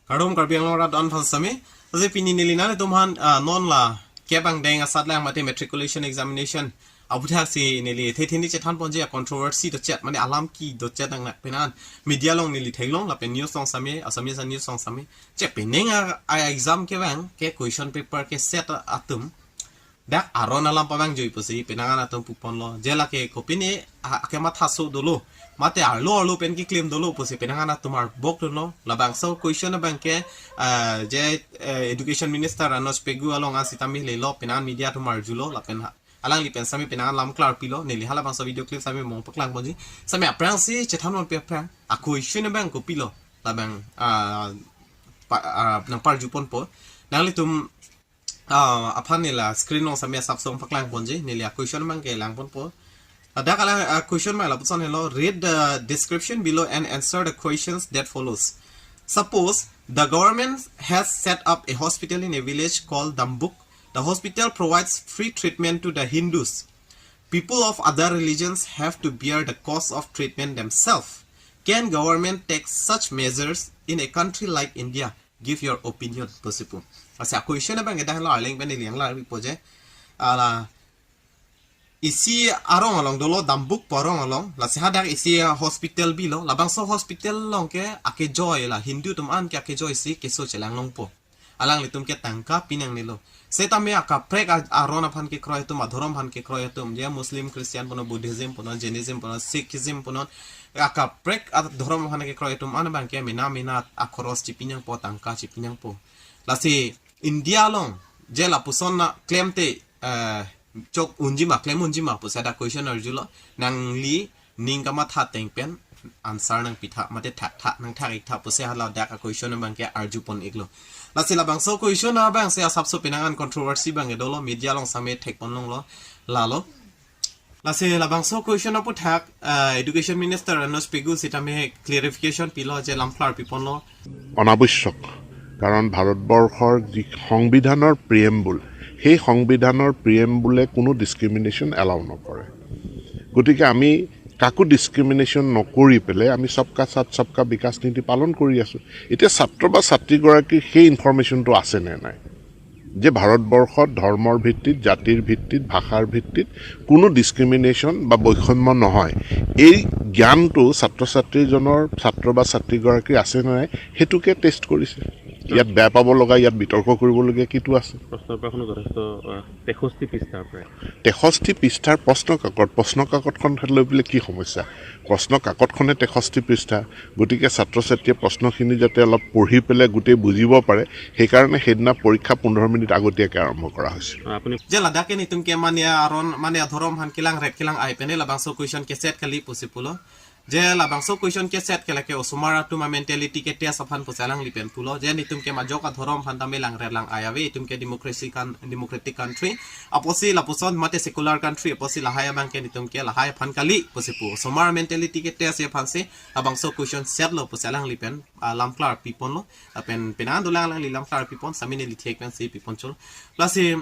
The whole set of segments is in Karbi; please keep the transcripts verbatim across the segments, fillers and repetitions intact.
Kardom Karbi Anglong arat aphan sami. Lasi pini neli nanglitum aphan, ah, non la kep angdeng asatlang mate matriculation examination aphuthak si neli thethe ni chethan ponji a-controversy dochet mane alam kedo chet nang penang an media along neli theklong lapen news along sami, Assamese news along sami. Che penang a, a exam kevang ke question paper ke set atum dak aron alam pavangji pusi penang an atum puponlo. Je lake kopine a, kemathaso dolo mate arlo arlo pen keklem dolo pusi penang an atum arbok dunlo. Labangso question abang ke, ah, je, eh, education minister Ranoj Pegu along an sitame lelo penang an media atum arjulo lapen ha, alangli pen sami penang an lam klarpilo. Neli halabangso video clip sami mong paklang ponji. Sami aphrangsi chethan ponpe aphrang a question abang kopilo labang, ah, pa, ah, nangparju ponpo. Nanglitum, ah, aphan neli la screen along sami asapso paklang ponji, neli a question abang ke lang ponpo. Ladak alang, ah, question abang lapuson helo, read the description below and answer the questions that follows. Suppose the government has set up a hospital in a village called Dambuk. The hospital provides free treatment to the Hindus. People of other religions have to bear the cost of treatment themselves. Can government take such measures in a country like India? Give your opinion, pusi pu. Lasi a question abang ke dak lo arleng pen neli lang la ri po je. Ala isi arong along dolo, Dambuk pu arong along. Lasi hadak isi hospital bilo. Labangso hospital along ke akejoi la Hindu atum an ke akejoi si keso chelang longpo. Alanglitum ke tangka pinangnelo. Setame akaprek a, aron aphan kekroi atum, adhorom aphan kekroi atum, je Muslim, Christian punon, Buddhism punon, Jainism punon, Sikhism punon, akaprek adhorom aphan kekroi atum an abang ke mena mena akhoros chipinangpo, tangka chipinangpo. Lasi India along je lapuson na klemte, eh, chok unji ma, klem unji ma pusi dak question arjulo. Nangli ning kamatha ateng pen answer nangpitha mate thaktha, nangthak-iktha pusi hala dak a question abang ke arju pon-iklo. Lasi labangso question abang si asapso penang an controversy abang ke dolo, media along sami thek ponlonglo, lalo. Lasi labangso question aphuthak, ah, education minister Ranoj Pegu sitame clarification pilo je lam klarpi ponlo. অনাৱশ্যক। কাৰণ ভাৰতবৰ্ষৰ যি সংবিধানৰ প্ৰিএম্বুল, সেই সংবিধানৰ প্ৰিএম্বুলে কোনো ডিছক্ৰিমিনেশ্যন এলাউ নকৰে। গতিকে আমি কাকো ডিছক্ৰিমিনেশ্যন নকৰি পেলাই আমি সবকা সাথ সবকা বিকাশ নীতি পালন কৰি আছোঁ। এতিয়া ছাত্ৰ বা ছাত্ৰীগৰাকীৰ সেই ইনফৰমেশ্যনটো আছে নে নাই যে ভাৰতবৰ্ষত ধৰ্মৰ ভিত্তিত, জাতিৰ ভিত্তিত, ভাষাৰ ভিত্তিত কোনো ডিছক্ৰিমিনেশ্যন বা বৈষম্য নহয়, এই জ্ঞানটো ছাত্ৰ ছাত্ৰীজনৰ, ছাত্ৰ বা ছাত্ৰীগৰাকীৰ আছে নে নাই, সেইটোকে টেষ্ট কৰিছে। ইয়াত বেয়া পাব লগা, ইয়াত বিতৰ্ক কৰিবলগীয়া কিটো আছে? প্ৰশ্ন পেপাৰখনো যথেষ্ট, আহ, তেষষ্ঠি পৃষ্ঠাৰ প্ৰায়। তেষষ্ঠি পৃষ্ঠাৰ প্ৰশ্ন কাকত, প্ৰশ্ন কাকতখন লৈ পেলাই কি সমস্যা? প্ৰশ্ন কাকতখনে তেষষ্ঠি পৃষ্ঠা, গতিকে ছাত্ৰ ছাত্ৰীয়ে প্ৰশ্নখিনি যাতে অলপ পঢ়ি পেলাই গোটেই বুজিব পাৰে, সেইকাৰণে সেইদিনা পৰীক্ষা পোন্ধৰ মিনিট আগতীয়াকৈ আৰম্ভ কৰা হৈছে। আপুনি যে ladak ke netum ke mane aron, mane adhorom aphan kelang ret kelang ai pen labangso question ke set kali pusi pulo. Je labangso question ke set ke lake osomar atum a mentality ke test aphan pusi alangli pen pulo. Je netum ke majok adhorom aphan tame lang ret lang ai ave, itum ke democracy kan, democratic country. Apotsi lapuson mate secular country, apotsi lahai abang ke netum ke lahai aphan kali pusi pu. Osomar mentality ke test aphan si labangso question set lo pusi alangli pen, ah, lam klarpi ponlo. Lapen penang dolang alangli lam klarpi pon, sami neli thek pen si pi pon chul. Lasi,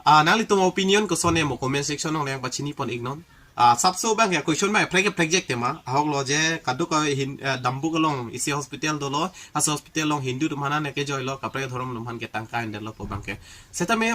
ah, nanglitum opinion koson ne mo comment section along nangpachini pon-iknon. Ah, asapso abang ya question mai prek prek jek tema. Ahok lo je kaduk a hin, ah, Dambuk along isi hospital dolo, laso hospital along Hindu atum aphan an kejoilo, kaprek adhorom atum aphan ke tangka endetlo pu abang ke. Setame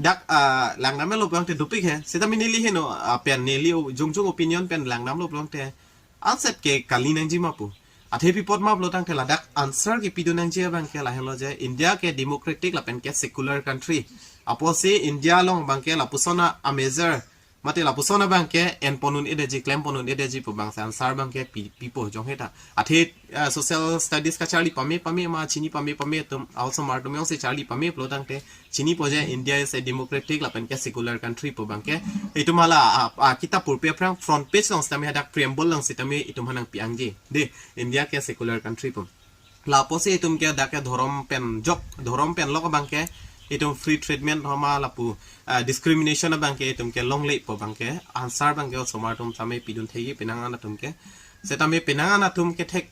dak, ah, langdamlo pulote dopik he. Setame neli heno, ah, pen neli o-, jongjong opinion pen langdamlo pulote answer ke kali nangji ma pu. Athe pi apot ma pulo tangte ladak answer kepidun nangji abang ke lahelo je India ke democratic lapen ke secular country. Apotsi India along abang ke lapuson a measure mate lapuson abang ke en pon un-edetji, klem pon un-edetji pu abang si answer abang ke pi, pipo jong heta. Athe, ah, social studies kacharli pame pame ma chini pame pame atum, osomar atum jongsi charli pame pulo tangte chinipo je India is a democratic lapen ke secular country pu abang ke. Itum hala, ah, ah, kitab purpi aphrang front page along sitame hadak preamble along sitame itum aphan nangpi-angji. De, India ke secular country pu. Lapusi itum ke dak ke dhorom pen jok, dhorom pen lok abang ke itum free treatment homa lapu, ah, discrimination abang ke itum ke longle pu abang ke answer abang ke osomar atum tame pidun thegi penang an atum ke. Setame penang an atum kethek,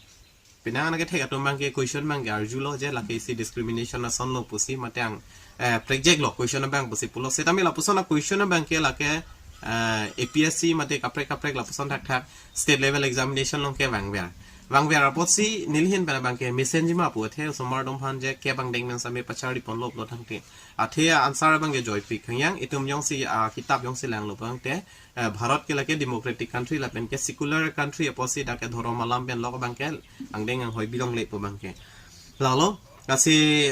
penang an kethek atum abang ke question abang ke arjulo je lake isi discrimination asonlo pusi mate ang, eh, prek jeklo question abang pusi pulo. Setame lapuson a question abang ke lake, eh, A P S C mate kaprek kaprek lapuson thakthak state level examination along ke vangver. Vangver apotsi nelihin pen abangke mesenji ma pu athe osomar atum aphan je kep angdeng pen same pacharli ponlo pulo tangte, athe answer abangke joipik khangyang. Itum jongsi, ah, kitab jongsi langlo abangte, eh, Bharat ke lake democratic country lapen ke secular country apotsi dak ke dhorom alam pen lok abangke angdeng anghoi bilongle pu abangke. Lalo, lasi,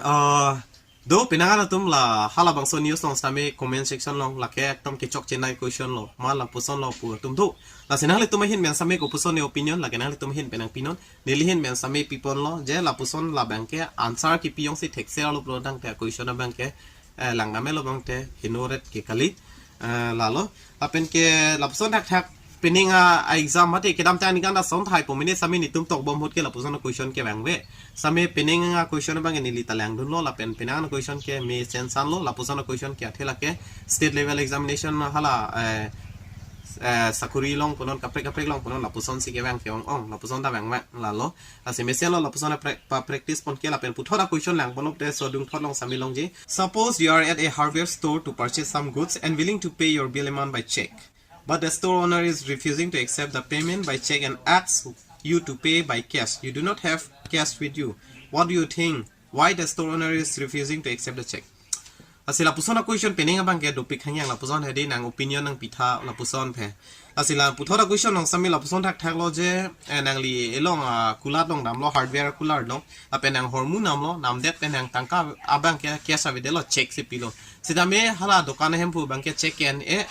ah, do penang atum la halabangso news along same comment section along lake ekdom kechokche nai question lo, ma lapuson lo pu atum do. Lasi nanglitum ahin pen same kopuson ne opinion, lake nanglitum ahin pen nangpinon. Nelihin pen same piponlo je lapuson la abangke answer kipi jongsi thekser lo pulo tangte question abangke, eh, langdamlo abangte henoret ke kali. Eh, lalo, lapen ke lapuson thakthak pining a, a exam mate kedamtang aningkan ta son thai po mene same netum tokbom ahut ke lapuson a question ke vangve. Same pining a question abangke neli ta langdunlo lapen pining a question ke mesensan lo, lapuson a question ke athe lake state level examination hala, eh, eh, sakuri along punon kaprek kaprek along punon lapuson si ke vang ke ong ong, lapuson ta vangve lalo. Lasi mesenlo lapuson a pra-, pa practice pon ke lapen puthot a question lang ponlo te sodung thot along same longji. Suppose you are at a hardware store to purchase some goods and willing to pay your bill amount by check. But the store owner is refusing to accept the payment by check and asks you to pay by cash. You do not have cash with you. What do you think? Why the store owner is refusing to accept the check? Lasi lapuson a question pining abangke dopik khangyang, lapuson hedi nang opinion nangpitha lapuson phe. Lasi la puthot a question along same lapuson thakthak lo je, eh, nangli elong, ah, kulat along damlo, hardware kulat along. Lapen nang hormu namlo, namdet pen nang tangka abangke cash avedetlo, check si pilo. Sitame hala dokan ahemphu abangke check en-e,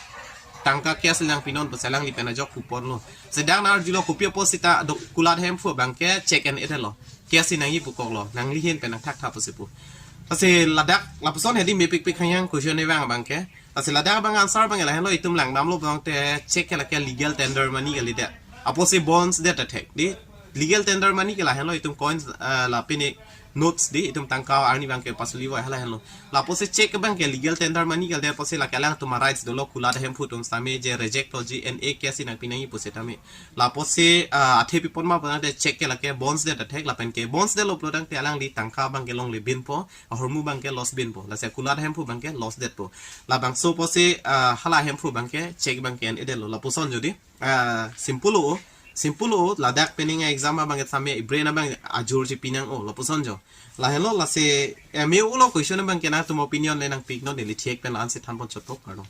tangka cash nangpinon pusi alangli pen ajok puponlo. Seta nang arjulo kopi apot seta do kulat ahemphu abangke check en-edetlo, cash si nangji pukoklo, nanglihin pen nangthakthak pusi pu. Lasi ladak lapuson hedi mepikpik khangyang question evang abangke. Lasi ladak abang answer abang lahenlo, itum langdamlo abangte check ke lake legal tender money kalidet. Apotsi bonds det athek di. Legal tender money ke lahenlo, itum coins, eh, lapen notes di, itum tangka arni abangke pasuli voi halahenlo. Lapusi check abangke legal tender money kalidet apotsi lake alangtum a rights dolo kulat ahemphu atum same je reject loji en-e cash si nangpi nangji pusitame. Lapusi, ah, athe pipon ma pu tangte check ke lake bonds det athek lapen ke bonds detlo pulo tangte alangli tangka abangke longle binpo, ahormu abangke loss binpo. Lasi kulat ahemphu abangke loss detpo. Labangso apotsi, ah, hala ahemphu abangke check abangke en-edetlo. Lapuson jodi, ah, simple lo, simple lo, ladak pining a exam abangke same brain abang ajor si pinang o, lapuson jo. Lahenlo lasi, eh, me ulo question abangke nangtum opinion le nangpiknon, neli thek pen ansi thanpon chottok karno.